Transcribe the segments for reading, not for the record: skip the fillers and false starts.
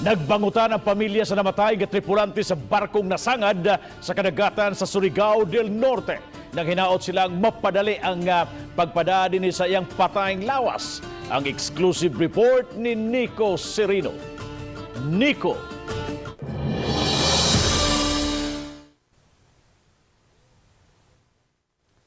Nagbangutan ang pamilya sa namatay nga tripulante sa barkong nasangad sa kadagatan sa Surigao del Norte. Nang hinaot silang mapadali ang pagpada dinhi sa iyang patayng lawas. Ang exclusive report ni Nico Serino. Nico.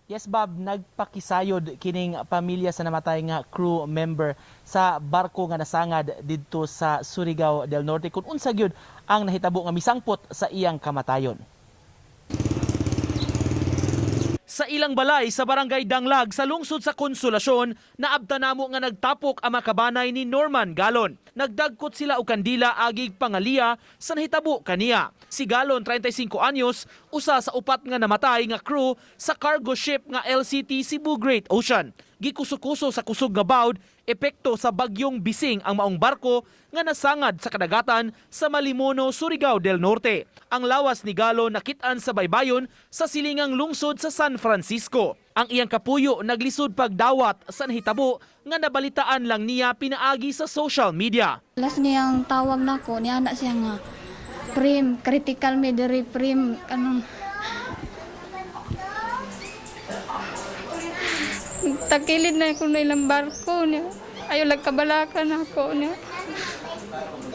Yes, Bob, nagpakisayod kining pamilya sa namatay nga crew member sa barko nga nasangad didto sa Surigao del Norte kung unsa gyud ang nahitabo nga misangpot sa iyang kamatayon. Sa ilang balay sa barangay Danglag sa lungsod sa Konsolasyon, naabta namo nga nagtapok ang makabanay ni Norman Galon. Nagdagkot sila og kandila agig pangaliya sa nahitabo kaniya. Si Galon, 35 anyos, usa sa upat nga namatay nga crew sa cargo ship nga LCT Cebu Great Ocean. Gikuso-kuso sa kusog nga bawd, epekto sa bagyong Bising ang maong barko nga nasangad sa kadagatan sa Malimono, Surigao del Norte. Ang lawas ni Galo nakit-an sa baybayon sa silingang lungsod sa San Francisco. Ang iyang kapuyo naglisod pagdawat sa nahitabo nga nabalitaan lang niya pinaagi sa social media. Last niyang tawag nako, niya anak siya nga, "Prim, critical me diri, Prim," kanang takilid na ko na ilang barko niya. Ayaw lang kabalakan ako niya.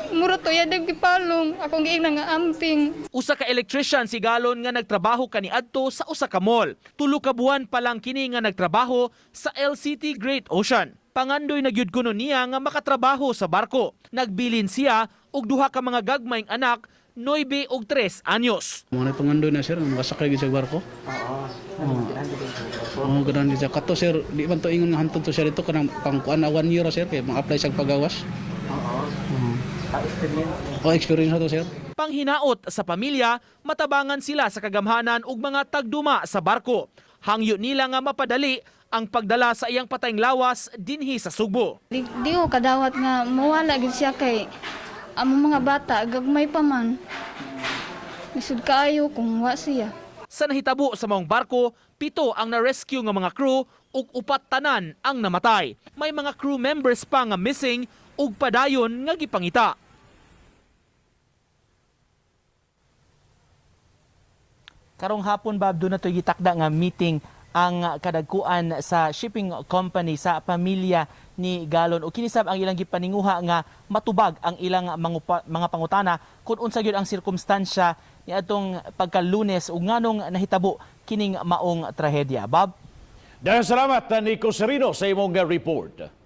Mura to yadag gipalong, akong giingnan nga amping. Usa ka electrician si Galon nga nagtrabaho kaniadto sa usa ka mall. 3 ka buwan pa lang kini nga nagtrabaho sa LCT Great Ocean. Pangandoy na gyud kuno niya nga makatrabaho sa barko. Nagbilin siya og duha ka mga gagmayng anak, 9 ug 3 anyos. Mga pangandoy na, sir, makasakay gyud sa barko. Oo. Oo, ganun siya. Kato, sir, di man to ingon nga hantod to, sir, ito kanang pangkuan na 1 year, sir, kay ma-apply sa pagawas. Oo. Oh, experience na to, sir. Panghinaot sa pamilya, matabangan sila sa kagamhanan ug mga tagduma sa barko. Hangyo nila nga mapadali ang pagdala sa iyang patayng lawas dinhi sa Sugbo. Di ko kadawat nga mawala gid siya kay among mga bata gagmay pa man. Lisod kaayo kung wa siya. Sa nahitabo sa maong barko, 7 ang na-rescue nga mga crew ug 4 tanan ang namatay. May mga crew members pa nga missing ug padayon nga gipangita. Karong hapon, Bob, doon na to'y gitakda nga meeting ang kadagkuan sa shipping company sa pamilya ni Galon o kinisab ang ilang gipaninguha nga matubag ang ilang mga pangutana kung unsa gyud ang sirkumstansya ni atong pagka-Lunes ug nganong nahitabo kining maong trahedya. Bob? Daghang salamat, Nico Serino, sa imong report.